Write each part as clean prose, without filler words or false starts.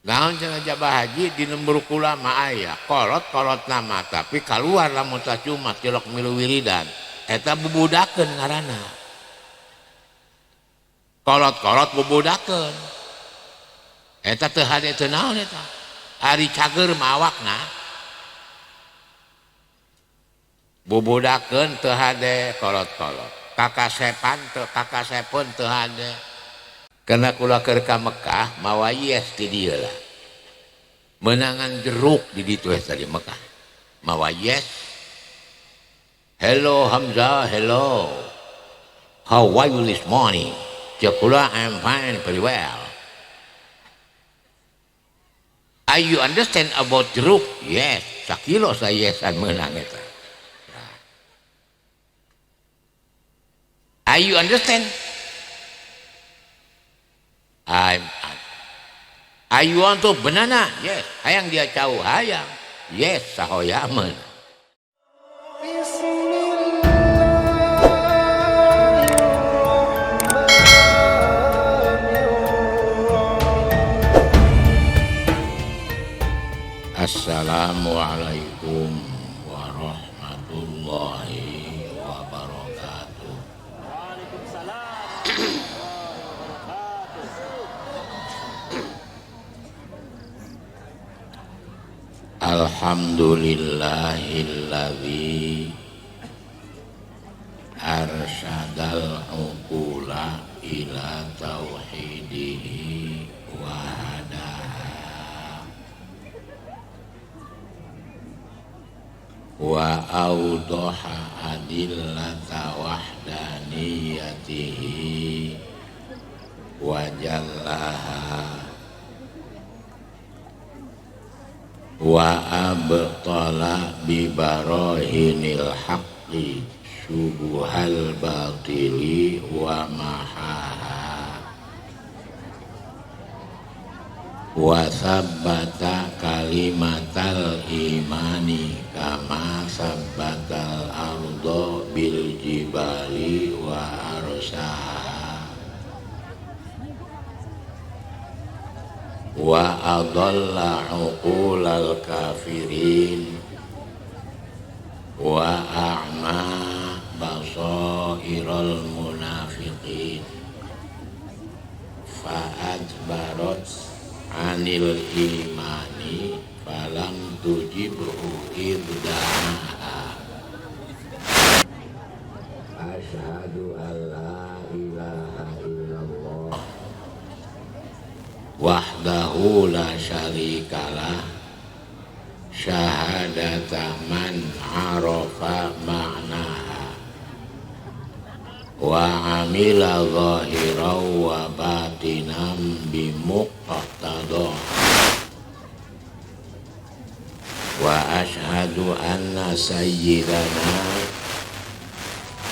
Naon cenah jabah haji di lembur kula mah aya kolot-kolot nama tapi kaluar lamun cuma tilok milu wiridan eta bubudakeun ngaranna. Kolot-kolot bubudakeun. Eta teu hade teu naon eta. Ari cager mah awakna. Bubudakeun teu hade kolot-kolot. Kakasepan teu kakasepeun teu hade. Karena kula keur ka Mekah mawa yes di dieu lah. Menangan jeruk di ditu eta di Mekah. Mawa yes. Hello Hamzah, hello. How are you this morning? Cek kula, I'm fine, very well. Are you understand about jeruk? Yes, sakilo saya yesan menang eta. Are you understand? I'm Are you want to banana? Yes. Hayang dia cau hayang. Yes, sahoyameun. Assalamualaikum warahmatullahi wabarakatuh. Waalaikumsalam. Alhamdulillahilladzi arsyadal uqula ila tauhidihi wa hadaha wa awdaha adillata wahdaniyatihi wa jallaha wa abtala bi barahinil haqqi syubuhal batili wa mahaha wa sabbata kalimatal imani kama sabbatal ardo bil jibali wa arsaha wa adalla uqulal kafirin wa a'ma basairal munafiqin fa'adbarat anil imani falam tujibhu ibdaha. Asyhadu an la ilaha illallah wahdahu la syarikalah syahadata man arafa ma'naha wa amila zahiran wa batinan bimuqtada wa asyhadu anna sayyidana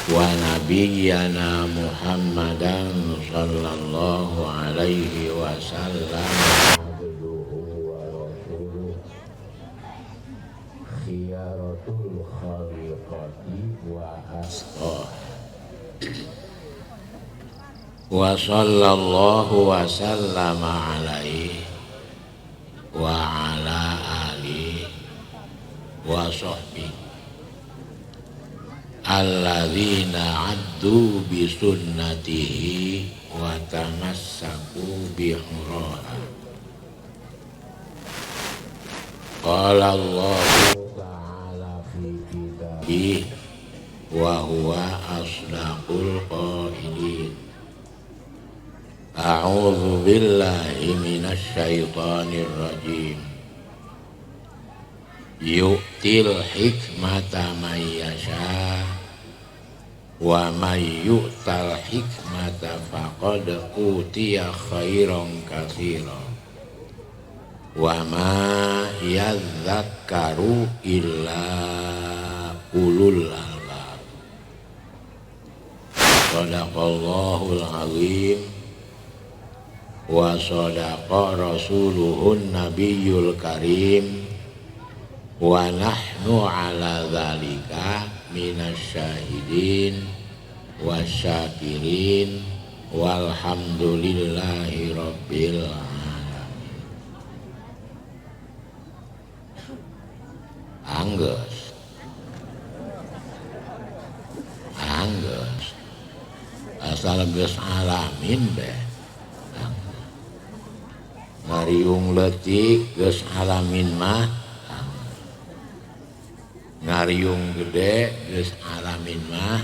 wa nabiyyana Muhammadan sallallahu alaihi wasallam abduhu wa rasuluh khiyaratul khaliqati wa asqa wa sallallahu wa sallama alaihi wa ala alihi wa sahbihi alladzina addu bi sunnatihi wa tamassaku bi huraha. Qala Allahu ta'ala fi kitabihi wa huwa asdaqul qailin. A'udzu billahi minasy syaithanir rajim. Yu'til hikmata man yasha wa may yu'tal hikmata faqad utiya khairan katsira wa ma yadzakkaru illa ulul albab. Shadaqallahul azim wa shadaqa rasuluhun nabiyul karim wa nahnu ala dzalika minasyahidin wasyakirin walhamdulillahi rabbil alamin. Anggeus. Anggeus. Asal geus alamin be. Ngariung leutik geus alamin mah. Ngariung gede geus alamin mah.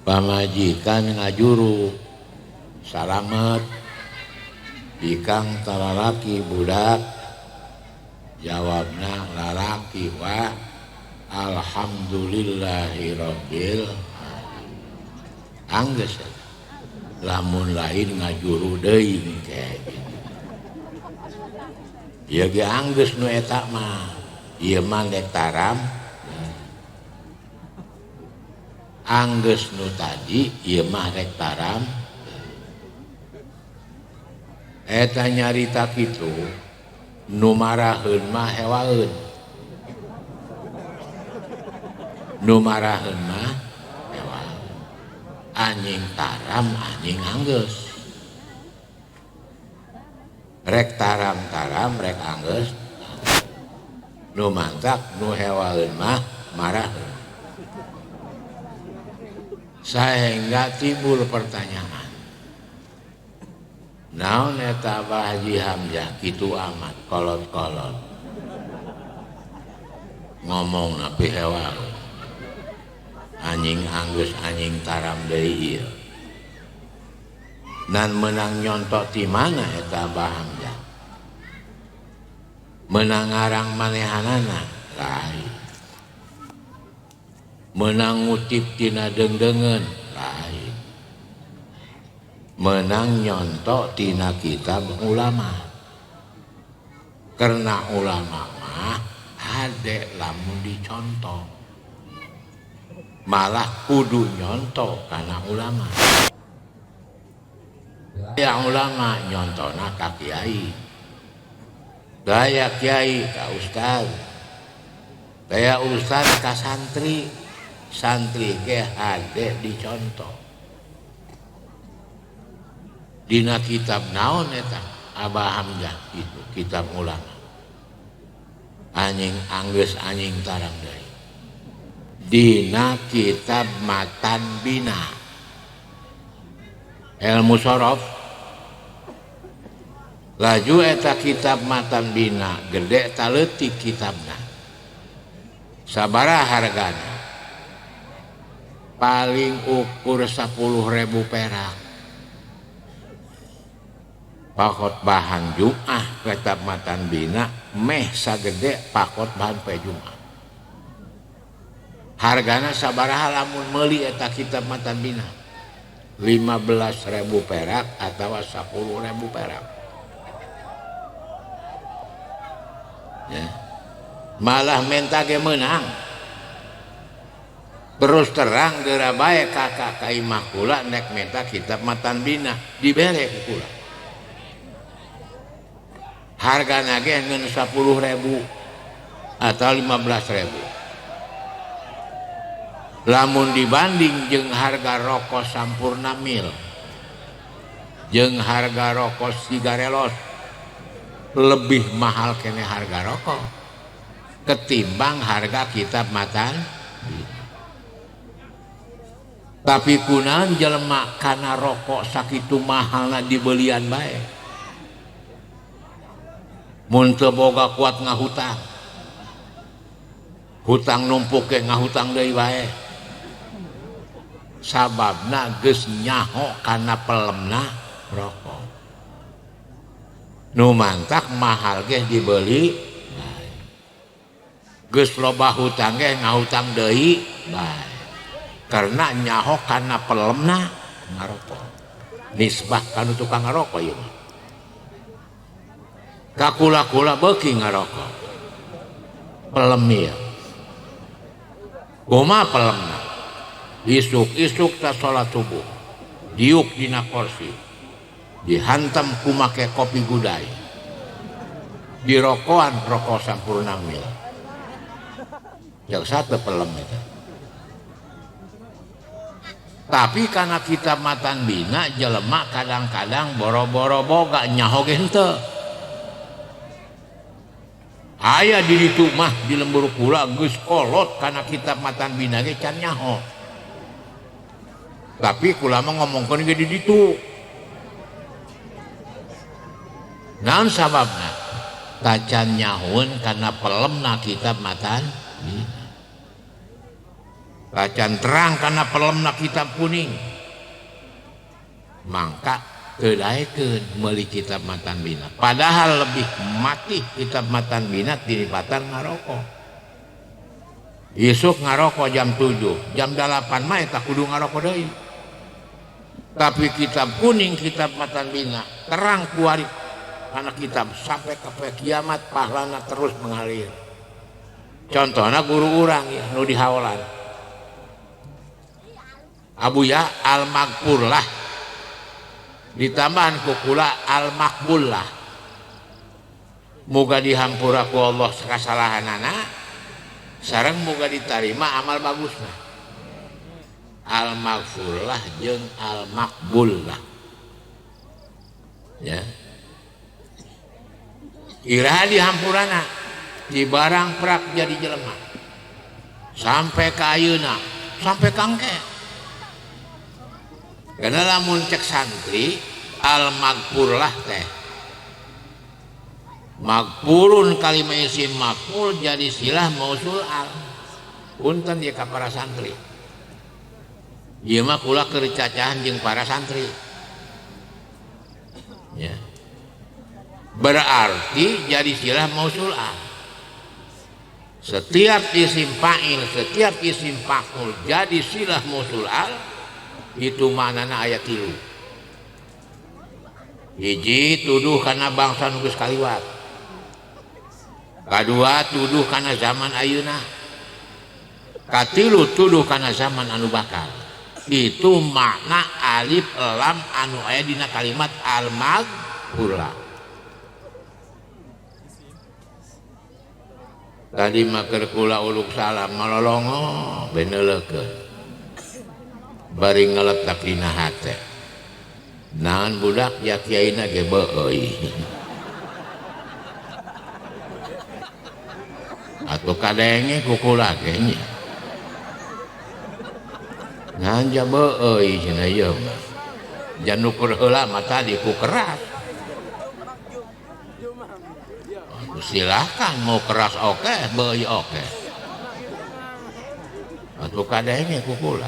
Pamajikan ngajuru salamet bikang talalaki budak jawabna lalaki wa alhamdulillahirabbil alamin. Anggeus lamun lain ngajuru deui kayak gitu. Ieu ge anggeus nu eta mah ieu mah rek taram. Anggeus nu tadi ieu mah rek taram. Eta nyarita kitu nu maraheun mah hewaeun. Nu maraheun mah hewaeun. Anjing taram anjing anggeus. Rek taram-taram rek anggeus. Nu mantak nu hewaeun mah maraheun. Sehingga timbul pertanyaan. Naon eta Abah Haji Hamzah kitu amat kolot-kolot. Ngomong napi hewaeun. Anjing anggeus anjing taram deui ieu. Nan menang nyontok ti mana eta Abah Hamzah? Menang ngarang manehanana lain. Menang ngutip tina dengdengeun lain. Menang nyontok tina kitab ulama. Karena ulama mah hade lamun dicontoh. Malah kudu nyontok kana ulama. Ya ulama nyontona ka kiai. Daya kiai ka ustaz. Daya ustaz ka santri. Santri ge hade dicontoh. Dina kitab naon eta Abah Hamzah itu kitab ulama. Anjing anggeus anjing taram deui. Dina kitab Matan Bina. Ilmu sorof. Laju eta kitab Matan Bina gede taleutik kitabna. Sabaraha hargana? Paling ukur 10.000 perak. Pakot bahan Jum'ah kitab Matan Bina meh sagede pakot bahan pe Jum'ah. Hargana sabaraha lamun meuli eta kitab Matan Bina? 15.000 perak atau 10.000 perak. Ya. Malah menta ge meunang. Terus terang geura bae kakak ka imah kula nek menta kitab Matan Bina dibere ku kula. Hargana ge ngeun 10.000 atau 15.000. Lamun dibanding jeung harga rokok Sampurna Mil jeung harga rokok Sigarelos lebih mahal kene harga rokok ketimbang harga kitab Matan Bina. Tapi kunaon jelema kana rokok sakitu mahalna dibelian bae. Mun teu boga kuat ngahutang. Hutang numpuk ge ngahutang deui bae. Sababna geus nyaho kana pelemna rokok. Nu mantak mahal ge dibeli bae. Geus loba hutang ge ngahutang deui bae. Karena nyaho kana pelemna ngarokok. Nisbah kanu tukang ngarokok ieu mah. Kakula-kula beuki ngarokok. Pelem ieu. Kumaha pelemna? Isuk-isuk ta salat subuh. Diuk dina kursi. Dihantam ku make kopi gudai. Dirokoan rokok Sampurna Mil. Jaksa teu pelem eta. Tapi karena kitab Matan Bina jelema kadang-kadang boro-boro boga nyaho ge henteu. Aya di ditu mah di lembur kula geus kolot kana kitab matan bina ge can nyaho. Tapi kula mah ngomongkeun ge di ditu. Naon sababna? Tacan nyahoeun kana pelemna kitab matan bina. Tacan terang kana pelemna kitab kuning. Mangka teu daekeun meuli kitab matan bina. Padahal lebih mati kitab matan bina tinipatan ngarokok. Isuk ngarokok jam 7, jam 8 mah eta kudu ngarokok deui. Tapi kitab kuning kitab matan bina terang kuari karena kitab sampai ke kiamat pahlana terus mengalir. Contohnya guru urang ya nu di haolan. Abuya al-Maghfurlah ditambahan ku kula al-Maqbullah. Muga dihampura ku Allah kasalahanana sareng muga ditarima amal bagusna. Al-Maghfurlah jeung al-Maqbullah. Ya. Iraha dihampurana di barang prak jadi jelema sampai ka ayeuna sampai kangke. Karena lamun cek santri al-maghfurlah teh maghfurun kalimah isim maf'ul jadi silah mausul al. Punten ieu ka para santri. Ieu mah kula keur cacahan jeung para santri. Ya. Berarti jadi silah mausul al. Setiap isim fa'il, setiap isim maf'ul jadi silah mausul al itu maknana ayat 3. Hiji tuduh kana bangsa nu geus kaliwat. Kadua tuduh kana zaman ayeuna. Katilu tuduh kana zaman anu bakal. Itu makna alif lam anu aya dina kalimat al-maghfurlah. Tadi mah keur kula uluk salam malolongo beuneulekeun. Bari ngeletak dina hate. Naon budak ya kiaina ge beueuy. Atuh kadenge ku kula ge nya. Naon ja beueuy cenah ieu mah. Jan ukur heula mah tadi ku keras. Silahkan mau keras oke, beueuy oke. Atuh kadenge ku kula.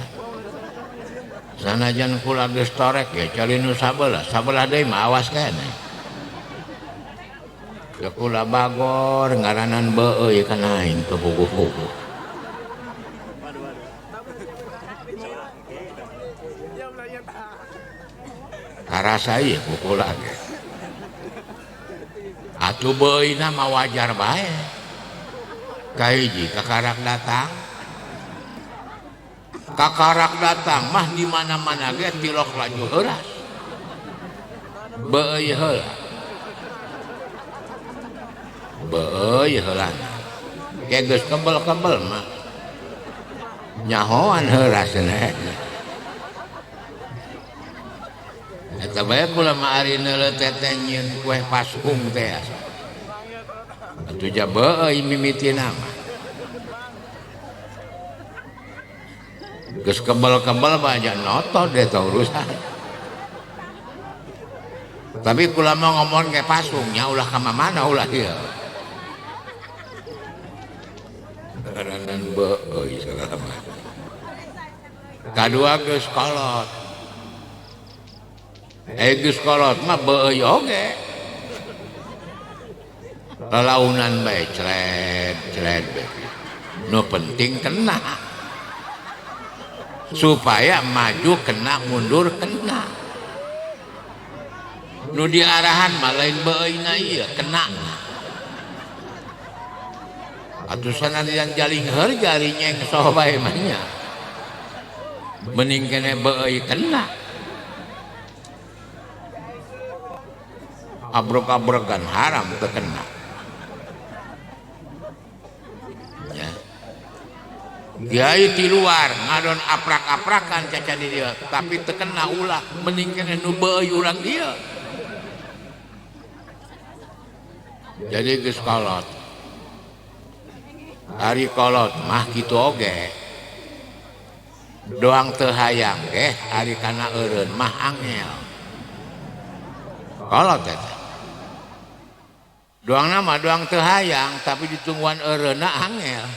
Sanajan kula geus torek ya cari nu sabelah, sabelah deui mah awas keneh. Ya kula bagor ngaranan beueuy kana aing teu puguh-puguh. Karasa ieu ku kula ge. Atuh beueuyna mah wajar bae. Kahiji kakarak datang. Kakarak datang mah di mana-mana ge tilok laju heuras. Beueuy heula. Beueuy heulana. Ke geus kebel-kebel mah. Nyahoan heuras cenah. Eta bae kula mah ari neuleuh teteh nyieun kue pasung teh. Atuh ja beueuy mimitina mah. Geus kebel-kebel mah aja notot deh tau urusan. Tapi kula mah ngomong ke pasungnya ulah ka mana ulah ieu. Ngaranan beueuy segala macam. Kadua geus kolot. Geus kolot mah beueuy oge. Lalaunan bae cred cred bae. Nu penting kena. Supaya maju kena, mundur kena. Nu diarahan mah lain beueuyna ieu, kena. Atuh sanajan jalingheur jari nyengsoh bae mah nya. Mending kene beueuy kena. Abrek-abrekan haram teu kena. Ya. Kiai di luar ngadon aprak-aprakan caca di dia, tapi terkena ulah mending kene nu beueuy urang dia. Jadi geus kolot. Ari kolot mah kitu oge. Doang teu hayang ge ari kana eureun mah angel. Kolot eta. Doang nama doang teu hayang tapi ditungguan eureunna angel.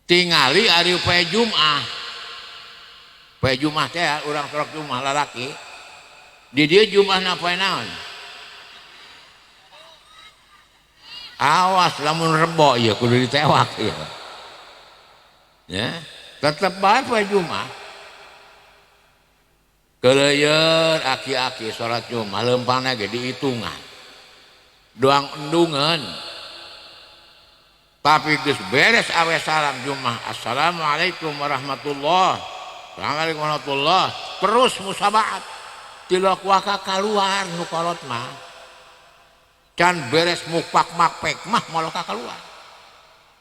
Tingali ari poe Jumat. Poe Jumat teh urang sorok Jumat lalaki. Di dieu Jumatna poe naon? Awas lamun rebo ieu kudu ditewak ieu. Ya, tetep bae poe Jumat. Keleuyeun aki-aki salat Jumat leumpangna ge dihitungan. Doang endungeun. Tapi geus beres awe salam Jumat. Assalamualaikum warahmatullah. Assalamualaikum warahmatullah. Terus musabaat. Tilok waka kaluar nu kolot mah. Can beres mukpak makpek mah maloka keluar.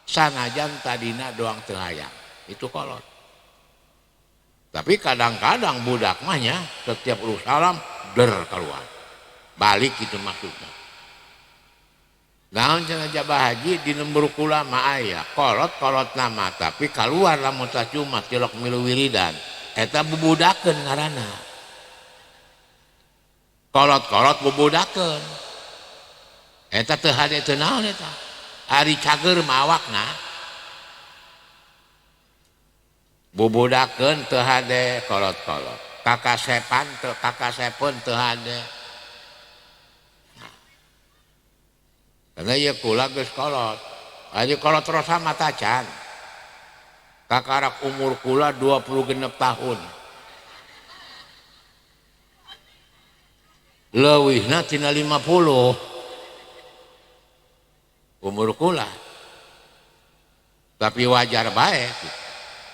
Sanajan tadina doang teu hayang. Itu kolot. Tapi kadang-kadang budak mah nya setiap urus salam der keluar. Balik itu maksudnya. Naon cenah jabah haji di lembur kula mah aya kolot-kolot nama tapi keluar lamun tah Jumat tilok milu wiridan eta bubudakeun ngaranna. Kolot-kolot bubudakeun. Eta teu hade teu naon eta. Ari cager mah awakna. Bubudakeun teu hade kolot-kolot. Kakasepan teu kakasepeun teu hade. Karena ieu kula geus kolot. Ari kolot terus sama tacan. Kakarak umur kula 26 tahun. Leuwihna tina 50. Umur kula. Tapi wajar bae.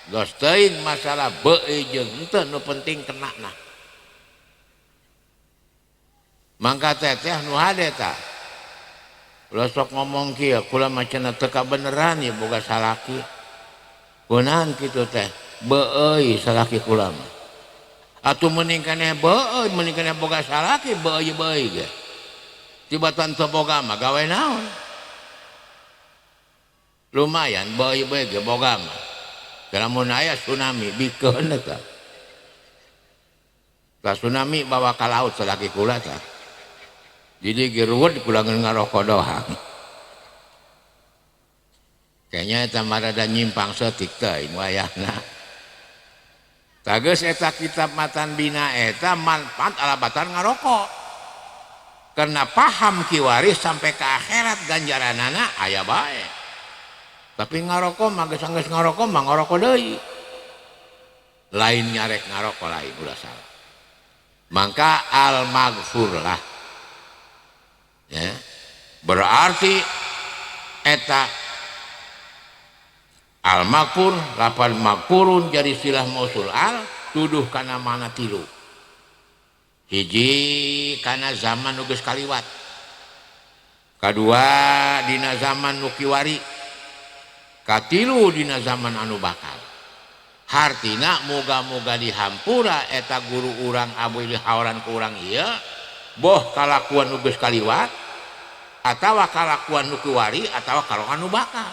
Geus teuing masalah beueuy jeung henteu nu penting kenana. Mangka teteh nu hade tah. Ulah sok ngomong kieu, kula mah cenah teu kabeneran ieu boga salaki. Kunaon kitu teh? Beueuy salaki kula mah. Atuh mending keneh beueuy, mending keneh boga salaki beueuy-beueuy ge. Tibatan teu boga mah gawe naon? Lumayan beueuy-beueuy ge boga mah. Lamun aya tsunami bikeun eta. Tah tsunami bawa ka laut salaki kula tah. Jadi geruwet kula ngarokok doang. Kayaknya eta mah rada nyimpang seutik teuing wayahna. Tageus eta kitab matan bina eta manfaat alabatan ngarokok. Karena paham kiwari sampai ke akhirat ganjaranana aya bae. Tapi ngarokok mah geus anggeus ngarokok mah ngarokok deui. Lain nyarek ngarokok lain ulah salah. Mangka al maghfurlah. Ya, berarti eta al makfur lapan makfurun jadi silah mausul al tuduh kana mana tilu hiji kana zaman nu geus kaliwat, kadua dina zaman nu kiwari, katilu dina zaman anu bakal. Hartina moga-moga dihampura eta guru urang abu dihaoran ku urang ieu boh kalakuan nu geus kaliwat atawa kalakuan nu kiwari atawa kalakuan nu bakal.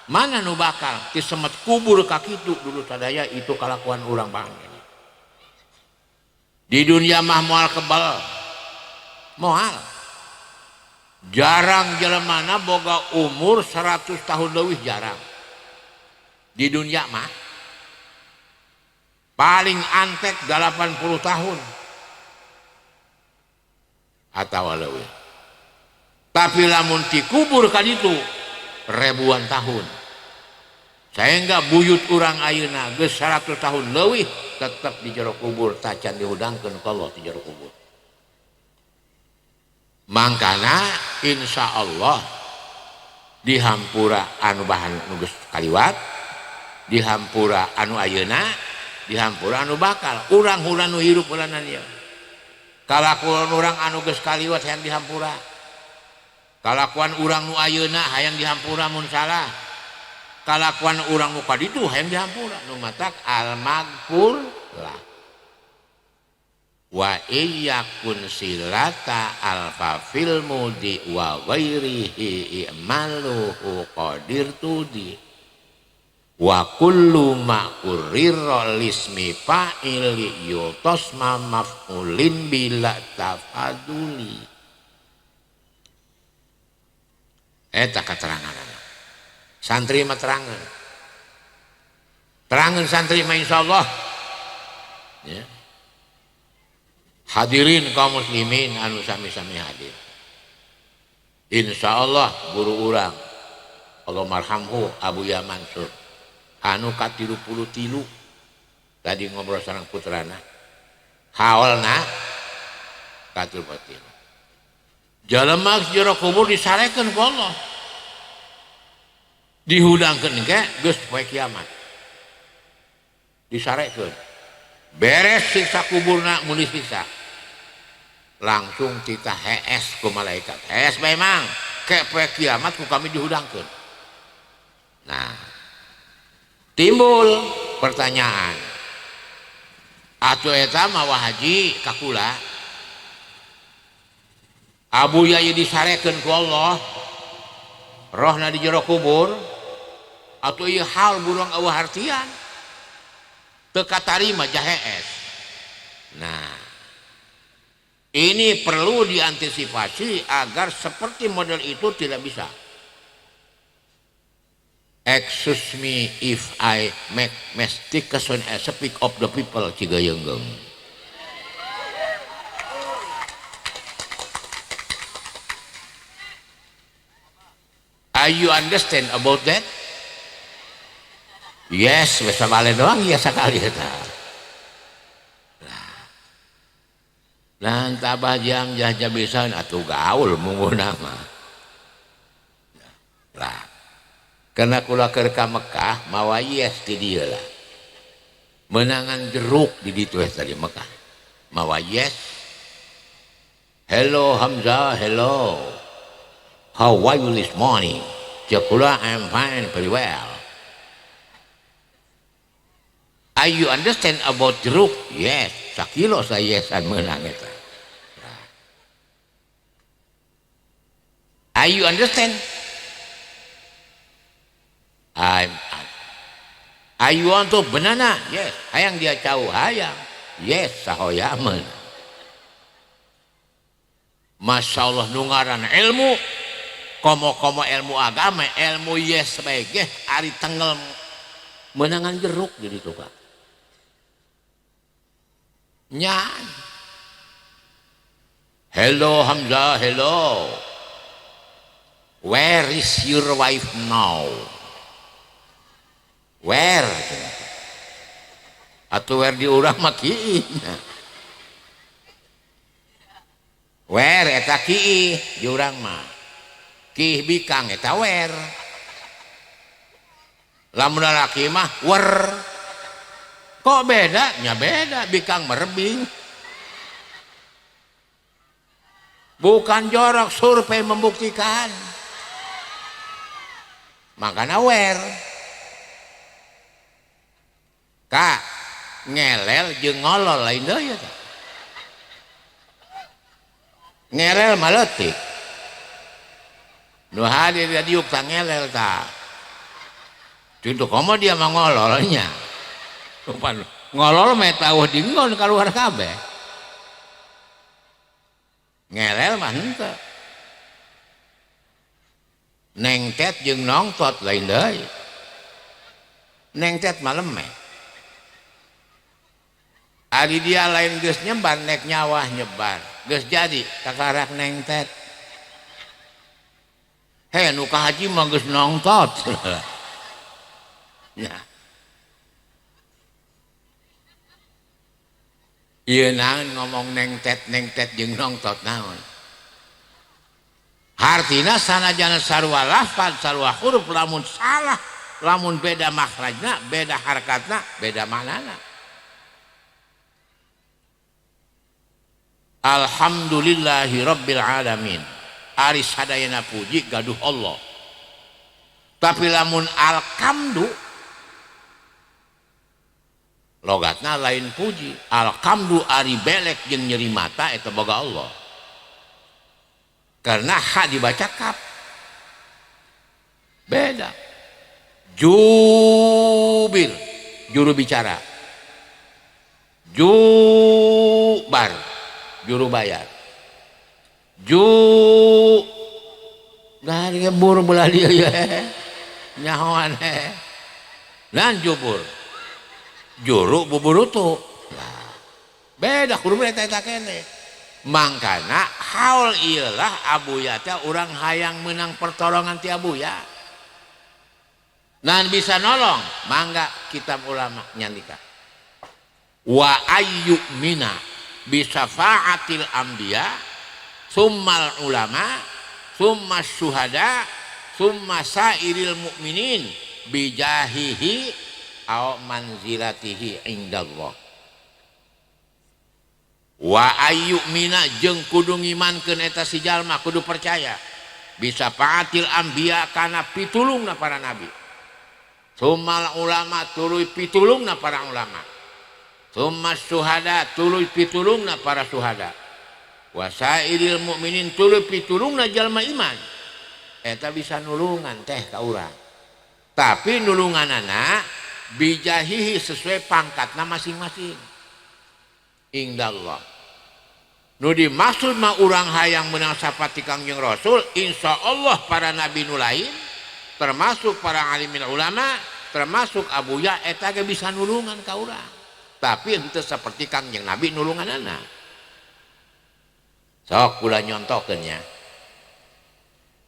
Mana nu bakal? Ti semet kubur ka kitu dulu sadaya itu kalakuan urang bangsa. Di dunia mah moal kebal. Moal. Jarang jelemana boga umur 100 tahun leuwih jarang. Di dunia mah paling antek 80 tahun atawa leuwih. Tapi lamun dikubur kan itu ribuan tahun. Sehingga buyut urang ayeuna geus 100 tahun leuwih tetep di jero kubur tacan dihudangkeun ku Allah di jero kubur. Mangkana insyaallah dihampura anu bahan nu geus kaliwat, dihampura anu ayeuna, dihampura anu bakal. Urang heula nu hirup heula ieu. Kalakuan urang anu geus kaliwat hayang dihampura. Kalakuan urang nu ayeuna hayang dihampura mun salah. Kalakuan urang nu kaditu hayang dihampura nu matak al maghfur lah. Wa iyyakun silata alfa fil mudi wa ghairihi i'maluhu qadir tudi wa kullu ma qurira lismi fa'ili yutasma maf'ulin bila tafaduli. Eta kateranganna santri mah terangan terangan santri mah insyaallah ya. Hadirin kaum muslimin anu sami-sami hadir. Insyaallah guru urang Allah marhamhu Abuya Mansur anu ka-33 tadi ngobrol sareng putrana haolna ka-33. Jalema jero kubur disarekeun ku Allah. Dihudangkeun ge geus poe kiamat. Disarekeun. Beres siksa kuburna mun disiksa. Langsung kita hees ku malaikat. Hees bae mang, ke poe kiamat ku kami dihudangkeun. Nah, timbul pertanyaan. Atuh eta mah wah haji ka kula. Abuya ieu disarekeun ku Allah. Rohna di jero kubur. Atuh ieu hal burung eueuh hartian. Teu katarima jahees. Nah, ini perlu diantisipasi agar seperti model itu tidak bisa. Excuse me if I make mistakes when I speak of the people Cigayenggeng. Are you understand about that? Yes, bisa balik doang ya sekali eta. Nah, tabah jam jahja bisa atuh gaul munguna mah. Lah, karena kula keur ka Mekah mawa yes di dieu lah. Menangan jeruk di ditu eta di Mekah. Mawa yes. Hello Hamzah, hello. How are you this morning? Cek kula I'm fine very well. Are you understand about jeruk? Yes, sakilo saya yesan menang eta. Are you understand? I'm. Are you want to banana? Yes. Hayang dia cau hayang. Yes, sahoya meunang. Masya Allah nungaran ilmu, komo-komo ilmu agama, ilmu yes sebagai ari tengel menangan jeruk jadi tukang. Nyan. Hello Hamzah, hello. Where is your wife now? Where? Atau where di urang mah kiih. Where eta kiih di urang mah. Kiih bikang eta where. Lamun lalaki mah wer. Kok beda? Nya beda, bikang merebing. Bukan jorok, survei membuktikan. Makanya wer. Kak, ngelel jeung ngolol lain deui eta. Ngelel mah leutik. Nu hadir di diuk tah ngelel tah. Contoh komo dia mah ngololnya. Ngolol mah tauh dinggon kaluar kabeh. Ngelel mah henteu. Nengtet jeung nongtot lain deui. Nengtet mah lemeh. Ari dia lain geus nyebar nek nyawah nyebar. Geus jadi kakarak nengtet. Heh nu ka haji mah geus nongtot. Nah. Ieu naon ngomong nengtet-nengtet jeung nongtot naon. Hartina sanajana sarua lafaz, sarua huruf lamun salah, lamun beda makhrajna, beda harkatna, beda maknana. Alhamdulillahi rabbil alamin. Ari sadayana puji gaduh Allah. Tapi lamun alhamdu Logatna lain puji. Alhamdu ari belek jeung nyeri mata eta boga Allah. Karena ha dibaca kap. Beda. Jubir, juru bicara. Jubar, juru bayar. Ju dari ngebur belah dia ya. Nyahoan he. Dan jubur. Juru buburutu. Nah, beda kudu eta eta kene. Mangkana haul ieulah Abuya teh urang hayang menang pertolongan ti Abuya. Nan bisa nolong, mangga kitab ulama nyandika. Wa ayyumina bisafaatil anbiya summal ulama summa syuhada summa sairil mukminin bijahihi aw manzilatihi indallah. Wa ayyumina jeung kudu ngimankeun eta si jalma kudu percaya bisafaatil anbiya kana pitulungna para nabi, summal ulama tuluy pitulungna para ulama, summa syuhada tuluy pitulungna para syuhada, wasairil mukminin tuluy pitulungna jalma iman. Eta bisa nulungan teh ka urang, tapi nulunganana bijahihi sesuai pangkatna masing-masing indallah. Nu dimaksud mah urang hayang menang syafaat ti Kangjeng Rasul, insyaallah para nabi nu lain termasuk para alimin ulama termasuk Abuya eta ge bisa nulungan ka urang, tapi henteu seperti Kangjeng Nabi nulunganana. Sok kula nyontokeun nya.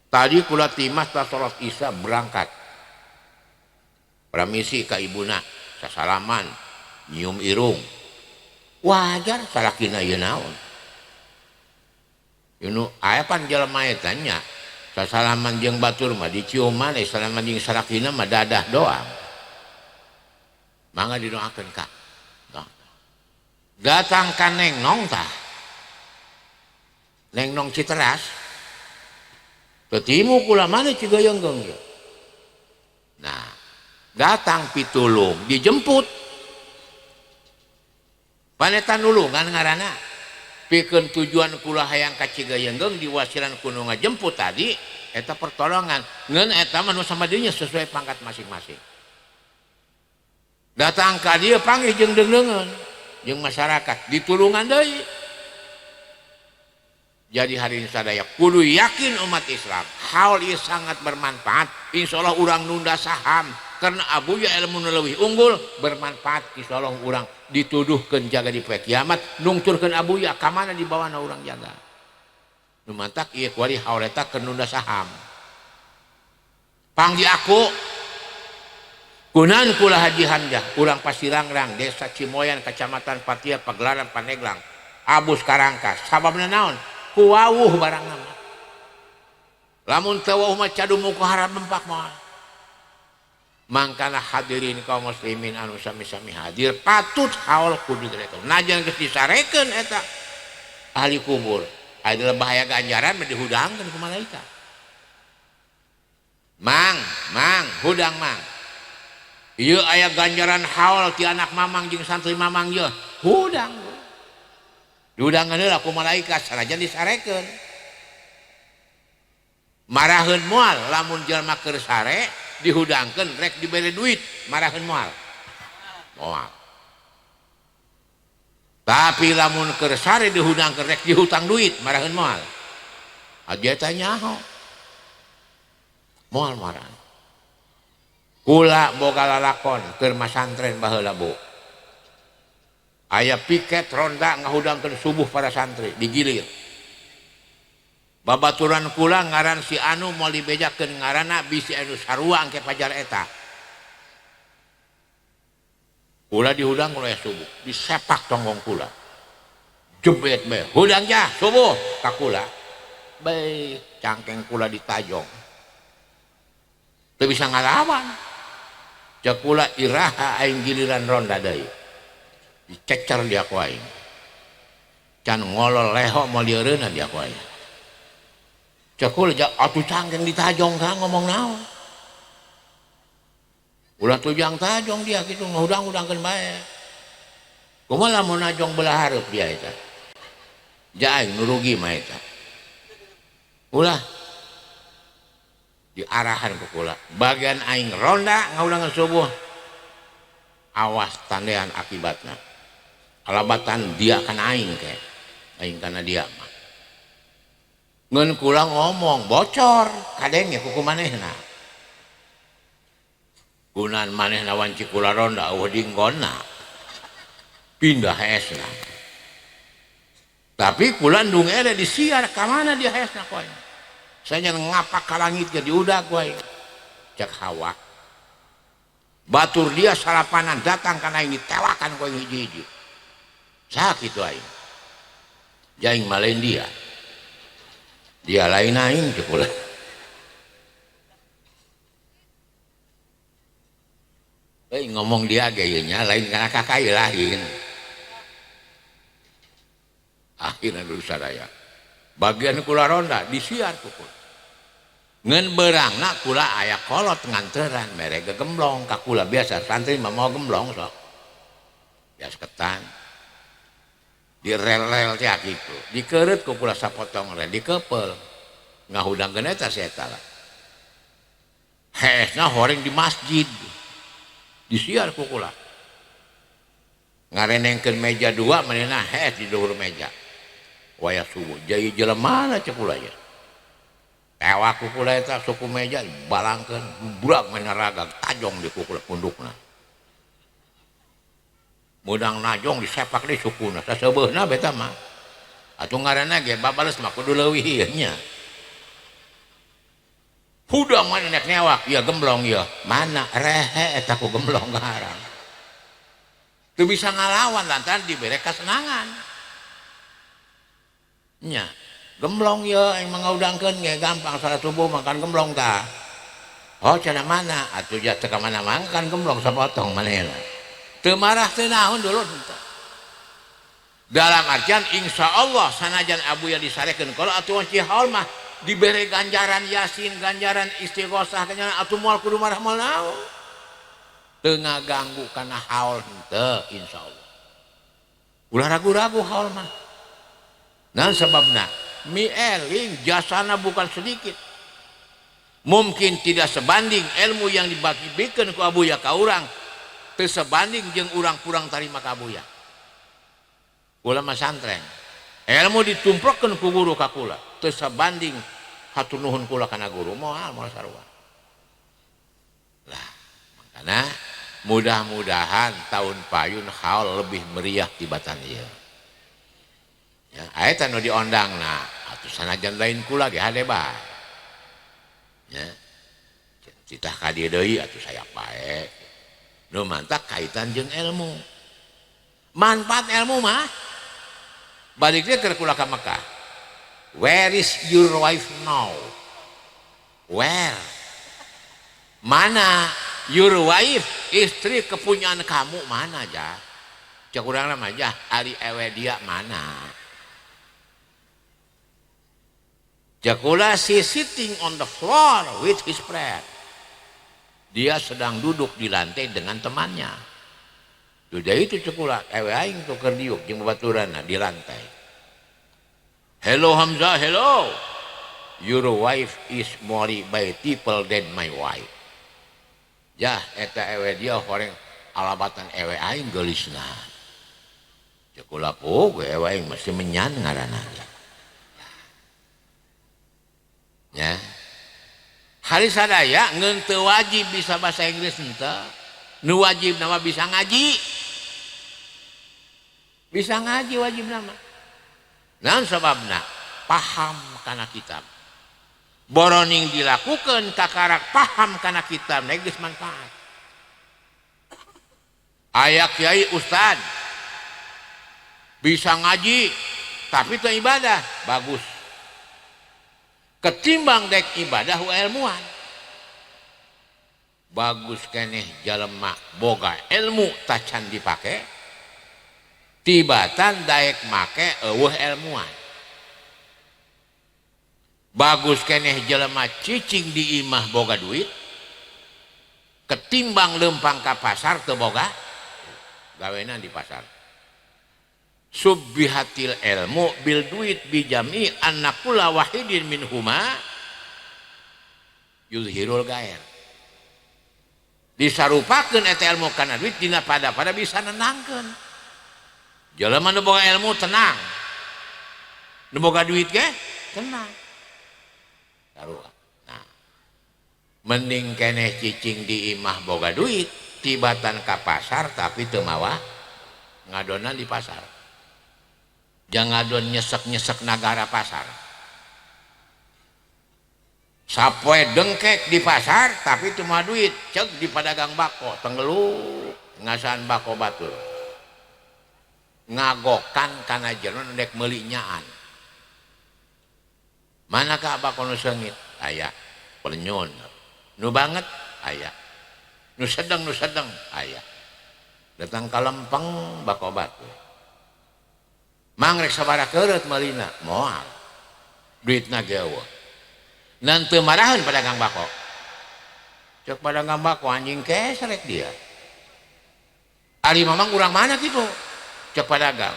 Tadi kula timas ta salat Isya berangkat. Pramisi ka ibuna, sasalaman, nyium irung. Wajar salakina ieu naon. Yunu aya pan jelema eta nya. Sasalaman jeung batur mah diciuman, salaman jeung salakina mah dadah doang. Mangga didoakeun ka. Datang ka Neng Nong tah. Neng Nong Citeras. Ketimu kula mana Cigoyonggong ya. Nah, datang pitulung dijemput. Panetan nulungan ngaranna. Pikeun tujuan kula hayang ka Cigoyonggong diwasilan ku nu ngajemput tadi eta pertolongan. Ngeun eta mah nu sama dinya sesuai pangkat masing-masing. Datang ka dieu panggih jeung deungeun jeung masyarakat ditulungan deui. Jadi hari ini sadaya kudu yakin umat Islam haul ieu sangat bermanfaat. Insyaallah urang nunda saham karena Abuya ilmu nu leuwih unggul bermanfaat. Insyaallah urang dituduhkeun jaga di poe kiamat nungturkeun Abuya ka mana dibawana urang jaga. Nu mantak ieu kuari haul eta keur nunda saham. Panggi aku kunan kula Haji Hamzah urang Pasirangrang Desa Cimoyan Kecamatan Patia Pagelaran Pandeglang Abus Karangkas sababna naon kuwawuh barang nama lamun teu wawuh mah cadu muku harap mempak moal. Mangkana hadirin kaum muslimin anu sami-sami hadir patut haul kudu direkeun najan geus disarekeun eta ahli kubur adalah bahaya ganjaran mah dihudangkeun ku malaikat. Mang mang hudang mang ieu aya ganjaran haul ti anak mamang jeung santri mamang ieu hudang diudangan heula ku malaikat sanajan disarekeun. Maraheun moal lamun jelema keur sare dihudangkeun rek dibere duit maraheun moal moal. Tapi lamun keur sare dihudangkeun rek dihutang duit maraheun moal. Aja eta nyaho moal marah. Kula boga lalakon keur masantren baheula bu. Aya piket ronda ngahudangkeun subuh para santri digilir. Babaturan kula ngaran si anu moal dibejakeun ngaranna bisi anu sarua angke pajar eta. Kula dihudang mulai subuh, disepak tonggong kula. Jebet bae, hudang jah subuh ka kula. Bae cangkeng kula ditajong. Teu bisa ngalawan. Cek kula iraha aing giliran ronda deui. Dicecer dia ku aing. Can ngolol leho moal dieureunna dia ku aing. Cek kula atuh cangkeng ditajong ka ngomong naon. Ulah tujang tajong dia gitu ngahudang-hudangkeun bae. Kumaha lamun najong belah hareup dia eta? Ja aing nu rugi mah eta. Ulah diarahan ku kula. Bagian aing ronda ngaudangan subuh. Awas tandean akibatna. Alabatan dia kan aing ke. Aing kana dia mah. Ngeun kula ngomong bocor kadenge kuku manehna. Gunan manehna wanci kula ronda eueuh dinggonna. Pindah hesna. Tapi kula ndung ere disiar ka mana dia hesna ku aing. Saya ngapak ka langit ge diudag ku aing. Cek hawa. Batur dia salapanan datang kana aing ditewakan ku aing hiji-hiji. Sakitu aing. Jaing mah lain dia. Dia lain aing cek kula. Euy ngomong dia ge ieu nya lain kana kakak lain. Akhirna dulu sadaya. Bagian kula ronda disiar ku kula. Ngan berangna kula aya kolot nganteran mere gegemblong ka kula biasa santri mah mau gemblong sok. Biasa ketan. Direl-rel teh kitu. Dikeureut ku kula sapotong rel dikepel. Ngahudangkeun eta si eta lah. Hesna horeng di masjid. Disiar ku kula. Ngarenengkeun meja dua manehna hes di luhur meja. Wayah subuh jai jelema mana cek kula ye. Tewak ku kula eta suku meja balangkeun burak manaraga tajong di kukula pundukna. Meunang najong disepak di sukuna saseubeuhna beta mah. Atuh ngaranna ge babales mah kudu leuwih ieu nya. Hudang mana nek newak ieu gemblong ieu. Mana rehe eta ku gemblong garang. Teu bisa ngalawan lantaran dibere kasenangan. Nya gemblong ye aing mah ngaudangkeun ge gampang salat subuh makan gemblong tah. Oh cenah mana atuh ja teu ka mana-mana kan gemblong sapotong manehna. Teu marah teu naon dulu. Dalam artian insyaallah sanajan abuya disarekeun kalau atuh wanci haul mah dibere ganjaran yasin, ganjaran istighosah, ganjaran atuh moal kudu marah moal naon. Teu ngaganggu kana haul henteu insyaallah. Ulah ragu-ragu haul mah. Nah sebabna mi eling jasana bukan sedikit. Mungkin tidak sebanding ilmu yang dibagi-bikeun ku abuya ka urang teu sebanding jeung urang kurang tarima ka abuya. Kula mah santren. Ilmu ditumprokeun ku guru ka kula teu sebanding hatur nuhun kula kana guru moal moal sarua. Lah makana mudah-mudahan tahun payun haul lebih meriah tibatan ieu. Ya, eta nu diondangna atuh sanajan lain kula ge hade bae. Ya. Titah ka dieu deui atuh saya bae. Nu mantak kaitan jeung ilmu. Manfaat ilmu mah balik deui keur kula ka Mekah. Where is your wife now? Where? Mana your wife? Istri kepunyaan kamu mana ja? Cek urang mah ja ari ewe dia mana? Jakula si sitting on the floor with his friend. Dia sedang duduk di lantai dengan temannya. Sudah itu cekula, ewe aing tuh keur diuk jeung babaturanna di lantai. Hello Hamzah, hello. Your wife is more beautiful than my wife. Jah eta ewe dia horeng alabatan ewe aing geulisna. Cekula poe ewe aing mesti menyan ngaranna. Ya. Hari sadaya ngeun teu wajib bisa bahasa Inggris henteu. Nu wajib nama bisa ngaji. Bisa ngaji wajib nama. Naon sababna? Paham kana kitab. Boroning dilakukeun kakarak paham kana kitab na geus manfaat. Aya kiai ustad bisa ngaji tapi teu ibadah, bagus. Ketimbang dek ibadah wa ilmuan. Bagus keneh jalema boga ilmu tacan dipake tibatan daek make eueuh ilmuan. Bagus keneh jelema cicing di imah boga duit ketimbang lempang ka pasar teu boga gawenan di pasar. Subbihatil ilmu bil duit bijami annakula wahidin minhuma yuzhirul gair. Disarupakeun eta ilmu kana duit dina pada-pada bisa nenangkeun. Jelema nu boga ilmu tenang. Nu boga duit ge tenang. Sarua. Nah, mending keneh cicing di imah boga duit tibatan ka pasar tapi teu mawa ngadonan di pasar. Jangan ngadon nyesek-nyesek nagara pasar. Sapoe dengkek di pasar tapi cuma duit cek di pedagang bako tenggelu ngasaan bako batur. Ngagokan kana jelema nu dek meuli nyaan. Mana ka bako nu seungit? Aya. Pelenyun. Nu banget aya. Nu sedeng aya. Datang ka lempeng bako batur. Mang rek sabaraha keureut meulina moal duitna ge eueuh nan teu maraheun pedagang bako cek pedagang bako anjing kesrek dia ari mamang urang mana kitu cek pedagang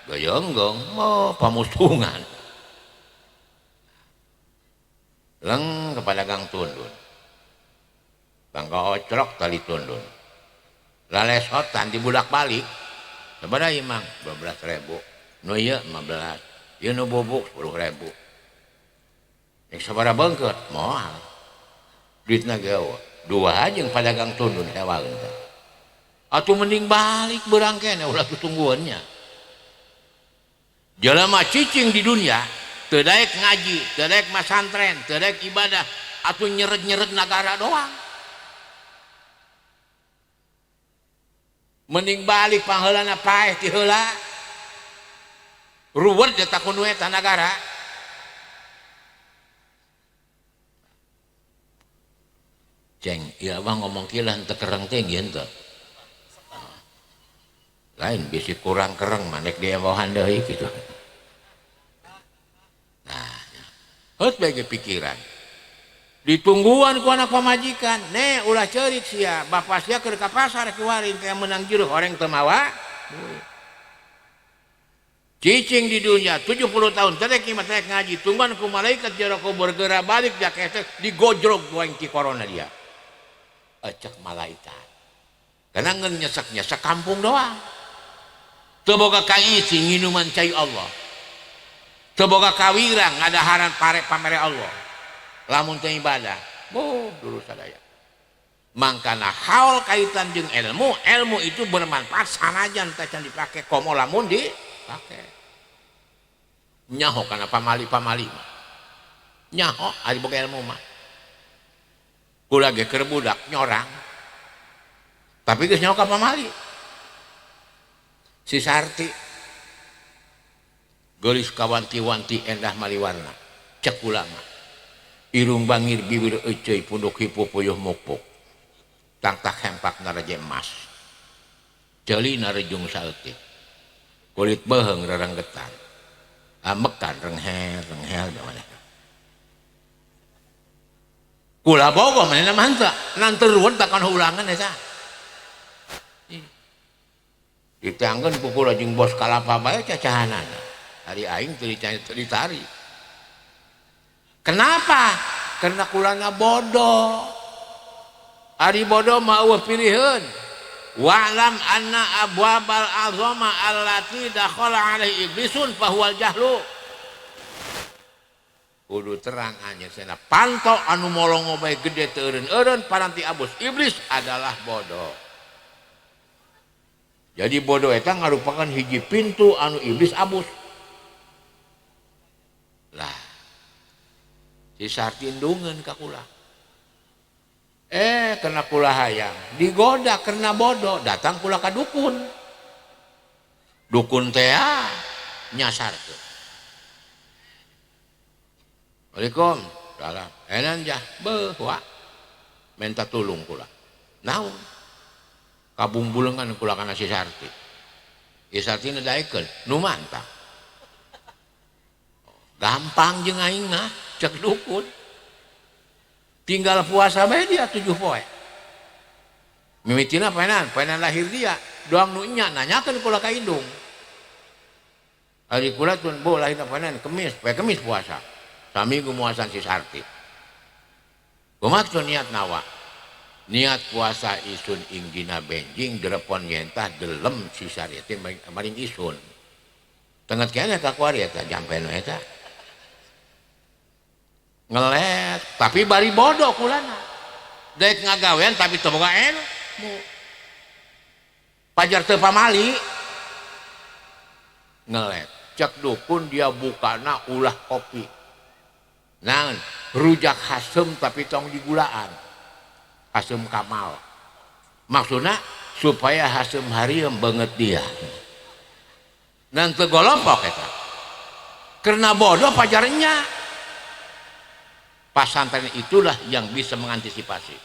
goyonggong oh pamustungan leng ke pedagang tundun bangka ocrok tali tundun lalesotan dibulak balik sabaraha ieu mang 12.000 nu ieu 15, ieu nu bubuk 10.000. Yang sabaraha beungkeut moal. Duitna ge eueuh. Dua jeung pedagang tundun hewaeun teh. Atuh mending balik beurang keneh ulah tutunggueun nya. Jelema cicing di dunia, teu daek ngaji, teu daek masantren, teu daek ibadah, atuh nyereg-nyereg nagara doang. Mending balik pangheulana paeh ti heula. Ruwet eta kudu eta nagara. Ceng, ieu abah ngomong kieu lah teu kereng teh ieu teh. Lain bisi kurang kereng manek dia bawahan deui kitu. Nah, heut bae pikiran. Ditungguan ku anak pamajikan, ne ulah ceurik sia, bapa sia keur ka pasar kiwarin teh meunang jeuh horeng teu mawa. Cicing di dunia 70 tahun terek ieu terek ngaji tungguan ku malaikat jero kubur geura balik jakete digojrog ku aing ti corona dia. Ecek malaikat. Karena ngeun nyesek-nyesek kampung doang. Teu boga kaisi nginuman cai Allah. Teu boga kawirang ngadaharan pare pamere Allah. Lamun teu ibadah, boh dulu sadaya. Mangkana haul kaitan jeung ilmu, ilmu itu bermanfaat sanajan teh can dipake komo lamun dipake. Nyaho kana pamali-pamali mah. Nyaho ari boga ilmu mah. Kula ge keur budak nyorang. Tapi geus nyaho ka pamali. Si Sarti geulis kawanti-wanti endah maliwarna cek kula mah. Irung bangir bibir euceuy punduk hipu puyuh mukpuk. Tangtak hempak naraje emas. Ceuli narejung saeutik. Kulit beuheung rerenggetan. Amekan rengher rengher mana. Kula bogo manehna mah henteu, nan teu ruwet takon ulangan eta. Ditangkeun ku kula jeung bos kalapa bae cacahanana. Ari aing teu ditari. Kenapa? Karena kulana bodoh. Ari bodoh mah eueuh piliheun. Wa'lam anna abwabal azama allati dakhala alaihi iblisun fahuwal jahlu. Kudu terang anjeun cenah panto anu molongo bae gede teu eureun-eureun paranti abus iblis adalah bodoh. Jadi bodoh eta ngarupakan hiji pintu anu iblis abus. Lah si Sarti indungeun ka kula. Kena kula hayang digoda karena bodoh datang kula ka dukun. Dukun teh nyasar tuh. Waalaikum salam. Enan jah beuh wa minta tulung kula. Naon? Kabumbulengan kula kana si Sarti. Si Sarti nedaekeun nu mantap. Gampang jeung aing mah cek dukun. Tinggal puasa bae dia 7 poe. Mimitina paenan, paenan lahir dia. Doang nu nya nanyakeun kula ka indung. Ari kula tun bu lahir panen kemis, poe kemis puasa. Saminggu muasan si Sarti. Kumaha niat nawa? Niat puasa isun inggina benjing derepon nyentah delem si Sarti maring isun. Tenget keneh ka kuari eta jampen we eta. Ngelet, tapi bari bodoh kulana. Daek ngagawean tapi teu boga ilmu. Pajar teu pamali. Ngelet. Cek dukun dia bukana ulah kopi. Naon? Rujak hasem tapi tong digulaan. Hasem kamal. Maksudna supaya hasem hariem banget dia. Dan teu golopok eta. Karena bodoh pajarnya. Pasantren itulah yang bisa mengantisipasi.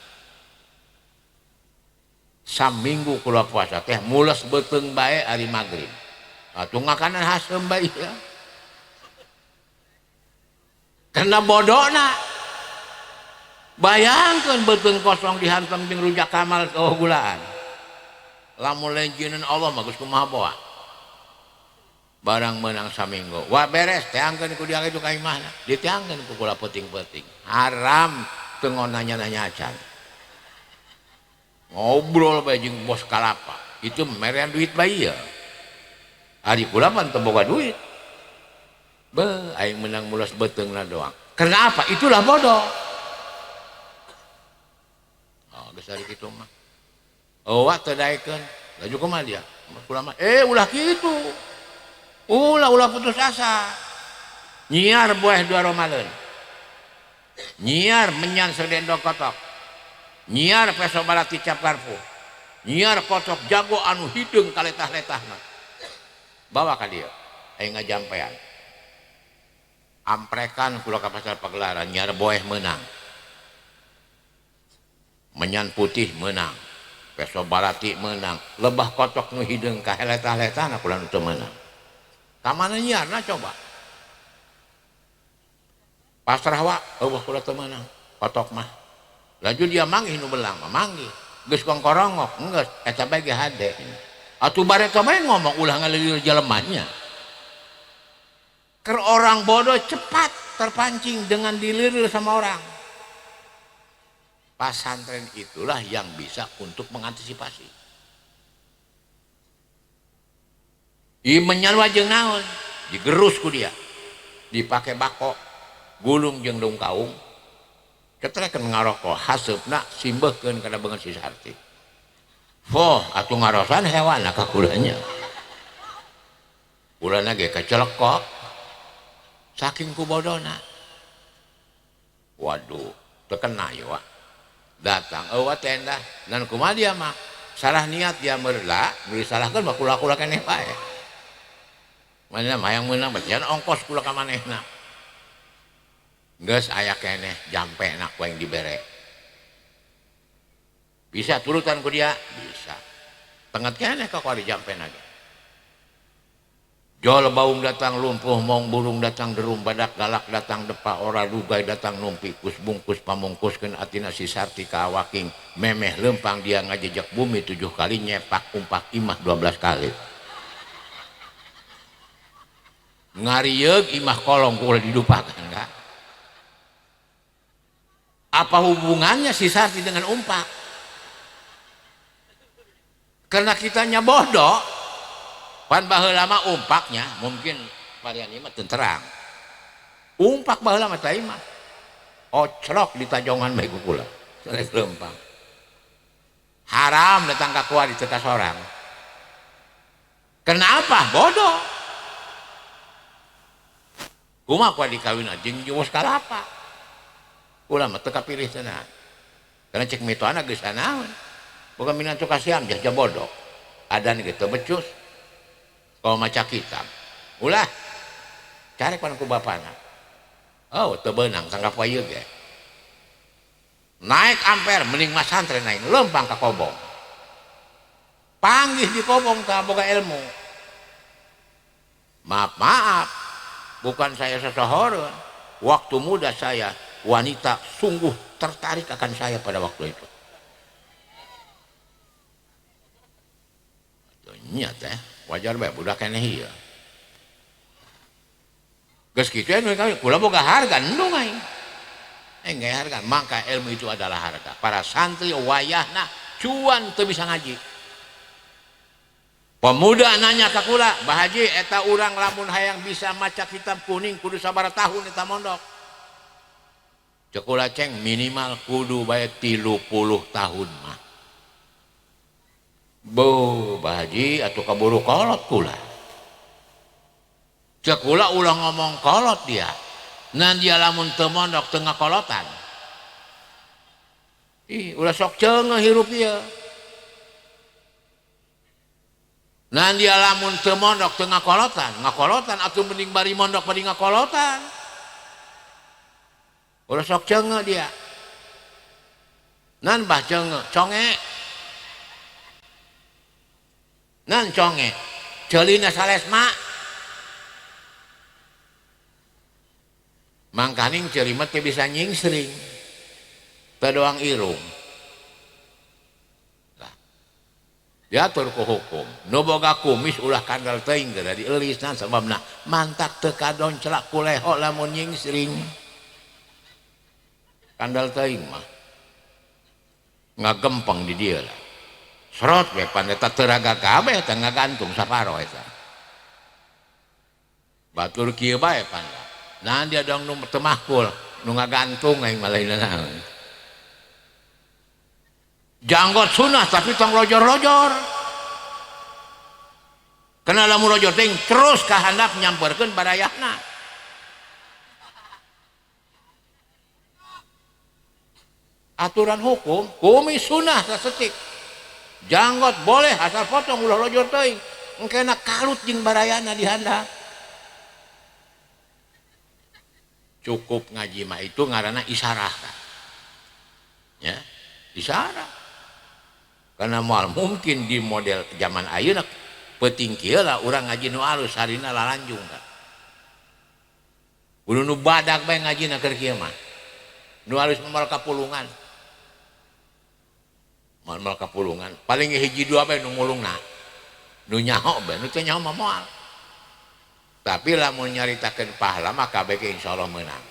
Saminggu kula puasa teh mules beuteung bae ari magrib. Atuh makanan hasem bae ya. Karena bodohna. Bayangkeun beuteung kosong dihantam jeung rujak kamal teu gulaan. Lamun lain Allah mah geus kumaha boa. Barang menang saminggu. Wah beres teangkeun ku dia itu ka imahna. Diteangkeun ku kula peuting-peuting. Haram teu nanya-nanya acan. Ngobrol bae jeung bos kalapa. Itu merean duit bae ya. Ari kula mah teu boga duit. Be, aing menang mulas beuteungna doang. Karena apa? Itulah bodoh. Oh, geus ari kitu mah. Oh, wa teu daekeun. Laju kumaha dia? Kula mah ulah kitu. Ulah putus asa. Nyiar buah dua Ramadan. Nyiar menyan serdendok kotok. Nyiar peso balati cap garpu. Nyiar kotok jago anu hideung kaletah-letahna. Bawa ka dieu. Aing ngajampean. Amprekan kula ka pasar pagelaran nyiar boeh meunang. Menyan putih meunang. Peso balati meunang. Lebah kotok nu hideung kaletah-letahna kula nu teu meunang. Kamana nyiarna coba? Pasrah wa, eueuh kula teu meunang, kotok mah. Laju dia manggih nu belang mah manggih. Geus kongkorongok, geus eta bae ge hade. Atuh bareto bae ngomong ulah ngalilir jelemanya. Keur orang bodoh cepat terpancing dengan dilirir sama orang. Pasantren itulah yang bisa untuk mengantisipasi. I menyan wajeng naon digerus ku dia dipake bako gulung jeung daun kaung cetrekeun ngarokok haseupna simbeuhkeun kana beungeut si Sarti. Foh atuh ngarosan hewan ka kulanya. Kulana ge kacelekok saking ku bodona. Waduh teu kena ieu wa. Datang eueuh teh dan kumaha dia mah salah niat dia meurla disalahkeun mah kula-kula keneh bae. Mana hayang meunang batian ongkos kula ka manehna. Geus aya keneh jampena ku aing dibere. Bisa turutan ku dia? Bisa. Tenget keneh ka kuari jampena ge. Jol baung datang lumpuh, maung burung datang derum, badak galak datang depa, ora dugai datang numpi, kus bungkus pamungkuskeun atina si Sarti ka awaking, memeh lempang dia ngajejak bumi 7 kali nyepak umpak imah 12 kali. Ngarieug imah kolong ku ulah dilupakan enggak? Apa hubungannya si Sarti dengan umpak? Karena kitanya bodoh, pan baheula mah umpaknya mungkin varian ieu mah teu terang. Umpak baheula mah teh mah ocrok di tajongan bae ku kula. Sanes lempang. Haram datang ka kuari teu ka sorang. Kenapa? Bodoh. Kumaha kuari dikawin jeung bos kalapa. Ulah mah teu kapilih cenah. Karena cek mitoana geus naon. Bukan minantu kasiam jajah bodoh. Adan ge teu becus. Kalau maca kitab. Ulah cari pan ku bapana. Oh, teu beunang tanggap wae ge. Naik amper mending masantren aing lempang ka kobong. Panggih di kobong tah boga ilmu. Maaf, maaf. Bukan saya sesohoreun. Waktu muda saya, wanita sungguh tertarik akan saya pada waktu itu. Nya teh, wajar bae budak keneh ieu. Geus kitu anu kula boga harga endung aing. Aing harga, maka ilmu itu adalah harga. Para santri wayahna cuan teu bisa ngaji. Pemuda nanya ka kula, "Bah Haji, eta urang lamun hayang bisa maca kitab kuning kudu sabaraha tahun eta mondok?" Cek kula, "Ceng, minimal kudu bae 30 tahun mah." Bo, Bah Haji atuh kaburu kolot kula. Cek kula ulah ngomong kolot dia. Nan dia lamun teu mondok teu ngakolotan. Ih, ulah sok ceungeuh hirup ieu. Nan dia lamun teu mondok teu ngakolotan, ngakolotan atuh mending bari mondok bari ngakolotan. Ulah sok ceungeuh dia. Nan bah ceungeuh, conge. Nan conge, ceulina salesma. Mangkaning ceuli mah teu bisa nyingsring. Teu doang irung. Diatur ku hukum. Nu boga kumis ulah kandel teuing geura dielisna sababna mantak teu kadoncelak ku leho lamun nyingsring. Kandel teuing mah ngagempeng di dieu lah. Serot we pan eta teu raga kabeh teh ngagantung saparo eta. Batur kieu bae pan. Nah dia dong nu teu mahkul, nu ngagantung aing mah lain naon. Janggot sunah tapi tong lojor-lojor. Kena lamun lojor teh terus ka handap nyamperkeun barayahna. Aturan hukum, kumis sunah sasetik. Janggot boleh asal potong ulah lojor teuing. Engkena kalut jeung barayana di handap. Cukup ngaji mah itu ngaranna isarah. Ya, isarah. Karena moal mungkin di model zaman ayeuna peuting kieu lah urang ngaji nu alus harina lalanjung kan. Kudu nu badak bae ngajina keur kieu mah. Nu alus moal kapulungan. Moal kapulungan. Paling hiji dua bae nu mulungna. Nu nyaho bae, nu teu nyaho mah moal. Tapi lamun nyaritakeun pahala mah kabeh ge insyaallah meunang.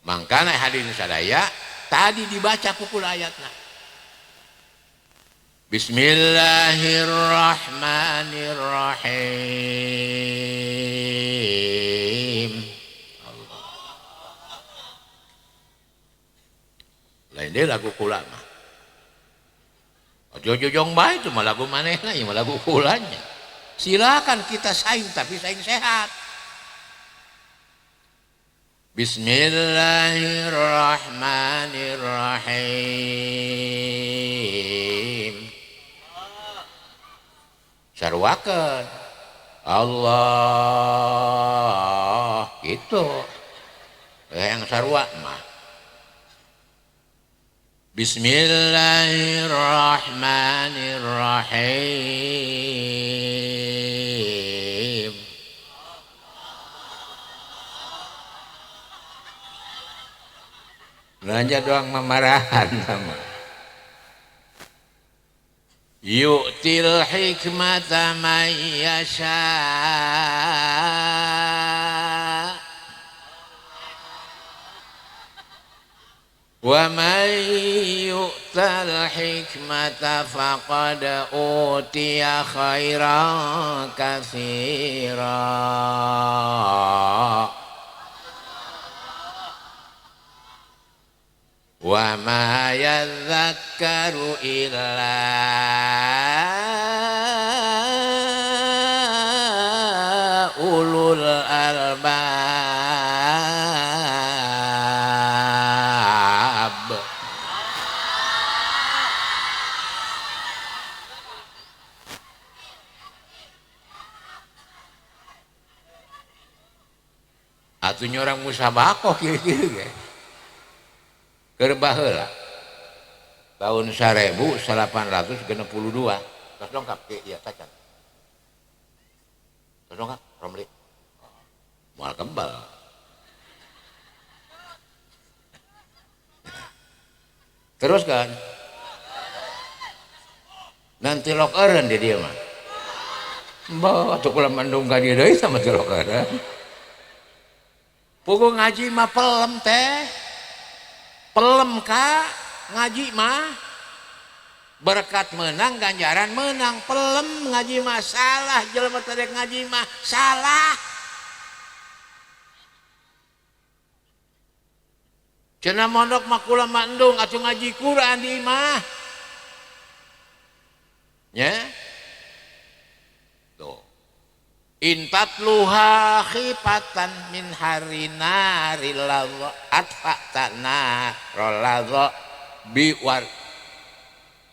Mangkana hadirin sadaya tadi dibaca ku kula ayatna. Bismillahirrahmanirrahim. Allah. Lain deui lagu kula mah. Ojo jojong bae itu mah lagu manehna ieu mah lagu kulanya. Silakan kita saing tapi saing sehat. Bismillahirrahmanirrahim. Sarwakeun Allah gitu. Yang sarwa mah. Bismillahirrahmanirrahim. Belanja doang memarahan sama. Yu'til hikmata man yasha. Wa man yu'tal hikmata faqad utiya khairan katsira. Wa ma yadhakkaru illa ulul albab. Atuh nyorang musabaqah kieu-kieu ge. Keur baheula tahun 1862 tos dongkap ke ieu tacan. Tos dongkap Romli. Moal kebal. Terus kan nanti lok eureun di dieu mah. Bah atuh kula mandung ka dieu deui sama tilok eureun. Puguh ngaji mah pelem teh. Pelem ka ngaji mah. Berkat menang ganjaran menang pelem ngaji mah salah jelema teh ngaji mah salah. Cenah mondok mah kula mah endung atuh ngaji Quran di imah. Nya. Tuh. Intatluha khifatan min harinaril ladza atfa'tana roladza biwar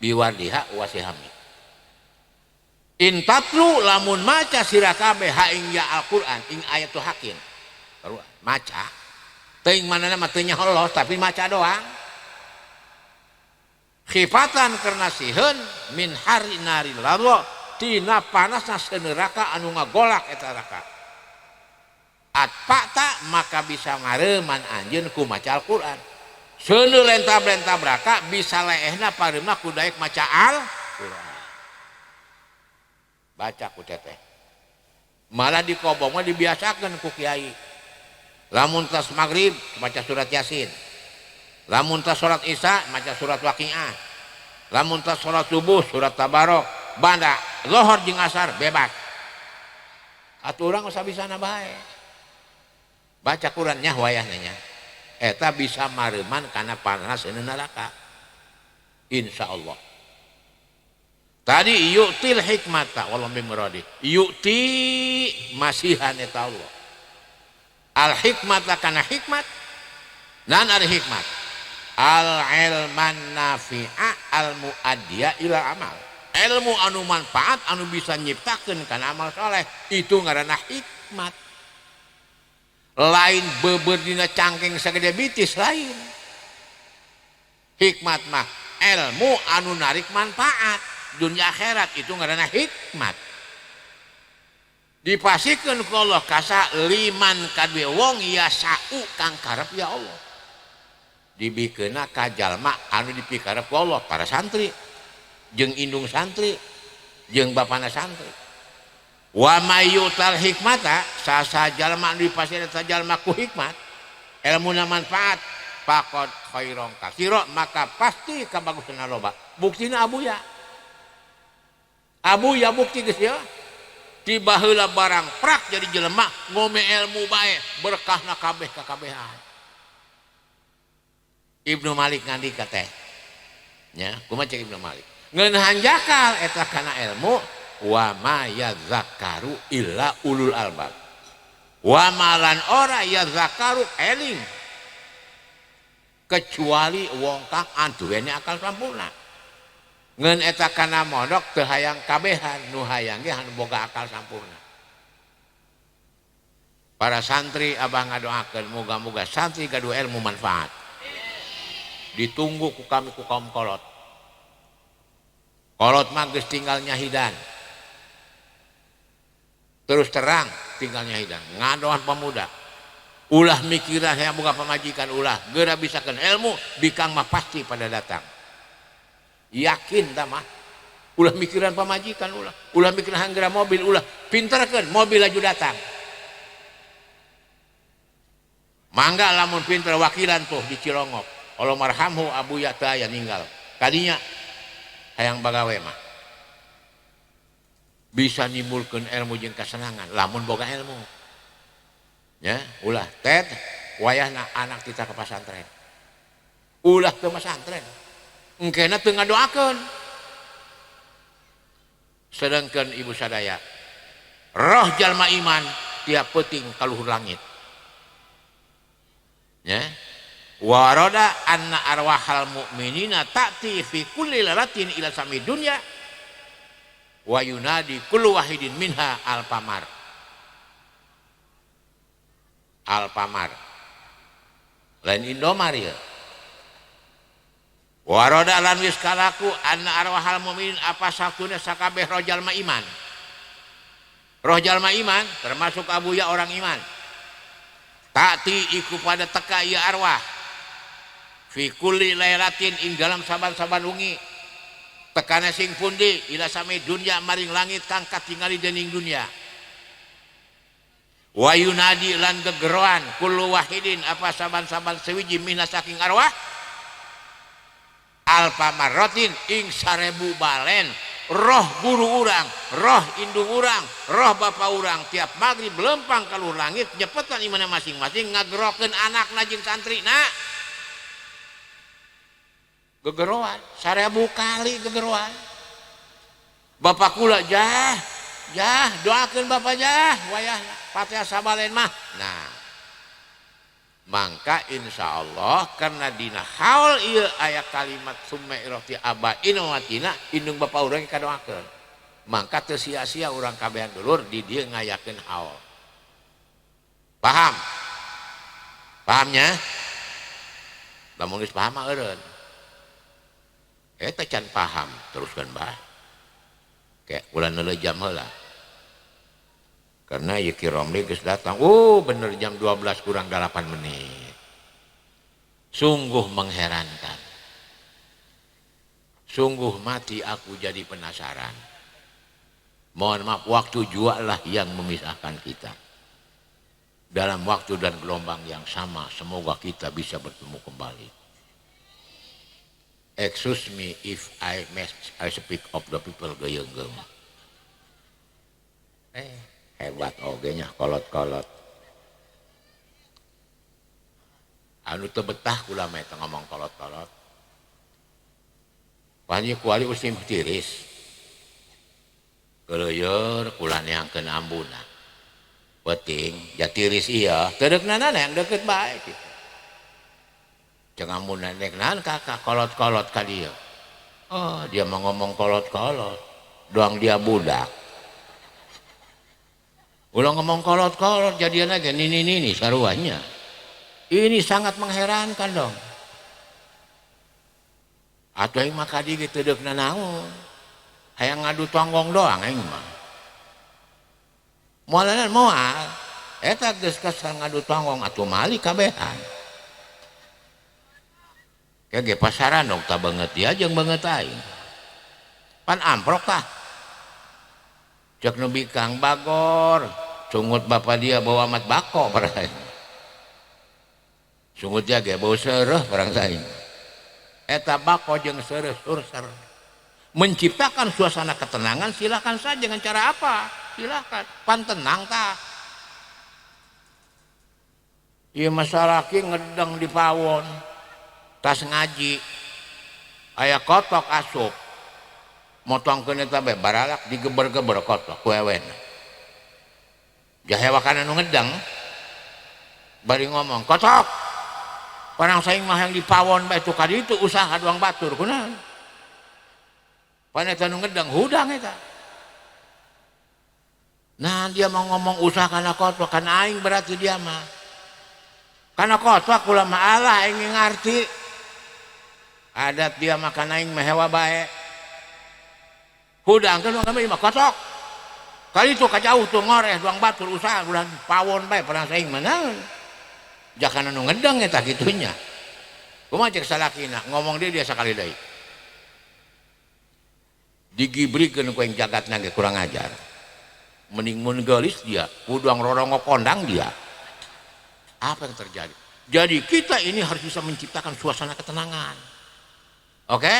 biwardiha wasihami. Intatlu lamun maca sira kabeh ha ing ya Al-Qur'an ing ayatul hakim. Baru maca. Teuing manana mah teu nyaho tapi maca doang. Khifatan karena siheun min harinaril ladza tina panasna neraka anu ngagolak eta neraka. Atfa'ta maka bisa ngareman anjeun ku maca Al-Qur'an. Seuneu lentab-lentab raka bisa leehna pareumna ku daek maca Al-Qur'an. Baca ku teteh. Malah di kobong mah dibiasakeun ku kiai. Lamun tas maghrib maca surat Yasin. Lamun tas salat Isya maca surat Waqiah. Lamun tas salat subuh surat Tabarok. Banda lohor jeung asar bebas. Atuh urang sabisana bae. Baca Quran nya wayahna nya. Eta bisa mareuman kana panas neraka. Insyaallah. Tadi yu'til hikmata wallahu bimuradi. Yu'ti masihan eta Allah. Al hikmata kana hikmat. Nan al hikmat. Al ilman nafi'a al muaddiya ila amal. Ilmu anu manfaat anu bisa nyiptakeun kana amal soleh itu ngaranna hikmat. Lain beber dina cangkeng sagede bitis lain. Hikmat mah ilmu anu narik manfaat dunia akhirat itu ngaranna hikmat. Dipasikeun ku Allah kasa liman kadue wong yasau kang karep ya Allah. Dibikeunna ka jalma anu dipikarep ku Allah para santri jeung indung santri jeung bapana santri. Wa mayyutal hikmata sasa jalma anu dipasikeun eta jalma ku hikmat ilmuna manfaat faqad khairon katsira maka pasti kabagusanna loba. Buktina Abuya. Abuya bukti geus ya. Tiba heula barang prak jadi jelema ngome ilmu bae berkahna kabeh kakabehan. Ibnu Malik ngandika teh. Nya, kumaha cek Ibnu Malik? Ngeun hanjakal eta kana ilmu wa ma yadzakkaru illa ulul albab. Wa malan ora yadzakkaru eling kecuali wong kang anduweni akal sampurna. Ngeun eta kana mondok teu hayang kabehan nu hayang ge anu boga akal sampurna. Para santri abah ngadoakeun moga-moga santri gaduh ilmu manfaat. Ditunggu ku kami ku kaum kolot. Kolot mah geus tinggal nyahidan. Terus terang tinggal nyahidan, ngadoan pemuda. Ulah mikiran hayang boga pamajikan ulah, geura bisakeun ilmu bikang mah pasti pada datang. Yakin tah mah. Ulah mikiran pamajikan ulah, ulah mikiran hanggera mobil ulah, pinterkeun mobil laju datang. Mangga lamun pinter wakilan tuh di Cilongok. Allah marhamhu Abuya teu aya ninggal. Kadinya hayang bagawe mah. Bisa nimbulkeun ilmu jeung kasenangan lamun boga ilmu. Ya, ulah tet wayahna anak kita ke pasantren. Ulah ke pasantren. Engkena teu ngadoakeun. Sedangkan ibu sadaya roh jalma iman tiap peuting ka luhur langit. Ya. Waroda anna arwahal mu'minina ta'ti fi kulli lalatin ila sami dunya wa yunadi kullu wahidin minha alpamar. Alpamar. Lain Indomar ya. Waroda lan wis kalaku anna arwahal mu'minin apa satuna sakabeh roh jalma iman. Roh jalma iman termasuk Abuya orang iman. Ta'ti iku pada teka ieu arwah. Fi kulli lailatin ing dalam saban-saban wengi. Tekana sing pundi ila sami dunya maring langit kang katingali dening dunya. Wa yunadi lan gegeroan kullu wahidin apa saban-saban sewiji mina saking arwah alfa marrotin ing 1000 balen roh guru urang, roh indung urang, roh bapak urang tiap maghrib lempang ka luhur langit nyepetan imana masing-masing ngagerokeun anakna jeung santrina. Gegeroan 1000 kali gegeroan. Bapak kula jah jah doakeun bapak jah wayahna Fatihah sabalen mah. Nah, mangka insyaallah karena dina haul ieu aya kalimat summa irati aba inawatina indung bapak urang kadoakeun. Mangka teu sia-sia urang kabehan dulur di dieu ngayakeun haul. Paham? Pahamnya? Lamun geus paham mah eureun. Eta can paham teruskeun bae. Kayak ulah neuleuh jam heula. Karena Ki Romli geus datang. Oh, bener jam 12 kurang 8 menit. Sungguh mengherankan. Sungguh mati aku jadi penasaran. Mohon maaf, waktu jualah yang memisahkan kita. Dalam waktu dan gelombang yang sama, semoga kita bisa bertemu kembali. Excuse me if I mess, I speak of the people geyeunggeum. Hebat oge nya kolot-kolot. Anu teu betah kula mah eta ngomong kolot-kolot. Panji kuali usim tiris. Keleuyeur kula neangkeun ambuna. Penting jatiris iya, teu deuk nana yang deukeut bae kitu. Ceng ambuna nek naon kakak kolot-kolot ka dieu. Oh, dia mah ngomong kolot-kolot. Doang dia budak. Ulah ngomong kolot-kolot jadian aja nini-nini saruannya. Ini sangat mengherankan dong. Atau yang maka di gitu deuk nanaon. Hayang ngadu tonggong doang aing mah. Moalanan moal. Eta geus kasar ngadu tonggong atuh mali kabehan. Kege pasaran dong tak banget dia jeung banget aing. Pan amprok tah. Cek nu bikang bagor. Sungut bapak dia bawa amat bako parang. Sungut dia ge bau seureuh parang saing. Eta bako jeung seureuh surser. Menciptakan suasana ketenangan silakan saja dengan cara apa? Silakan. Pan tenang tah. Ieu masalah ki ngedeng di pawon. Tas ngaji. Aya kotok asup. Motongkeun eta bae baralak digeber-geber kotok ku ewena. Jahewakan anu ngedeng bari ngomong kotok parang saing mah yang di pawon bae tu kadi itu usaha doang batur kunaon pan eta nu ngedeng hudang eta. Nah dia mau ngomong usaha kana kotok kana aing berarti dia mah kana kotok kula mah Allah aing ngarti adat dia mah kana aing mah hewa bae hudang kan kami mah kotok. Kali itu kajauh tuh ngoreh doang batur usaha ulah pawon bae parang saing mah naon. Jakana nu ngedeng eta kitunya. Kumaha cek salakina ngomong dia sakali deui. Digibrikeun ku yang jagatna ge kurang ajar. Mending mun geulis dia, kuduang rorongo kondang dia. Apa yang terjadi? Jadi kita ini harus bisa menciptakan suasana ketenangan. Oke?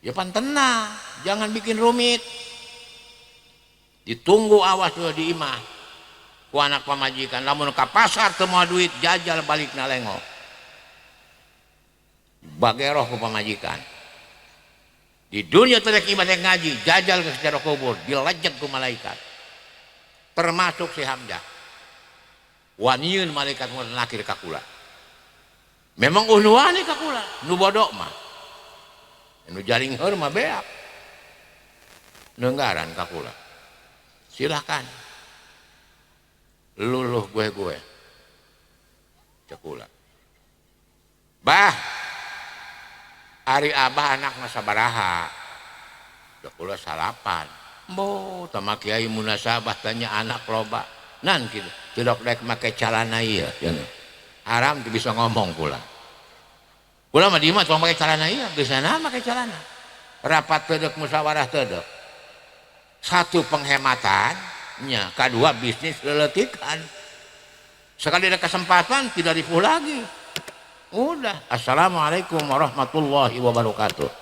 Ya pan tenang, jangan bikin rumit. Ditunggu awas dulu di imah ku anak pamajikan lamun ka pasar teu moal duit jajal balik na lengo bageroh ku pamajikan di dunia terek ibadah ngaji jajal ke sejarah kubur dilejek ku malaikat termasuk si Hamzah waniun malaikat mun nakir ka kula memang unuane ka kula nu bodoh mah nu jaring heur mah beak nenggaran ka kula. Silahkan luluh gue cekula bah ari abah anak masa baraha cekula salapan bo tama kiai munasabah tanya anak loba nan gitu tidak dek make calana ieu haram tuh bisa ngomong pula kula mah di imah tong make calana ieu geus sana make calana rapat teu musyawarah teu. Satu penghematan Nya kadua bisnis leletikan. Sekali ada kesempatan tidak ripuh lagi. Udah. Assalamualaikum warahmatullahi wabarakatuh.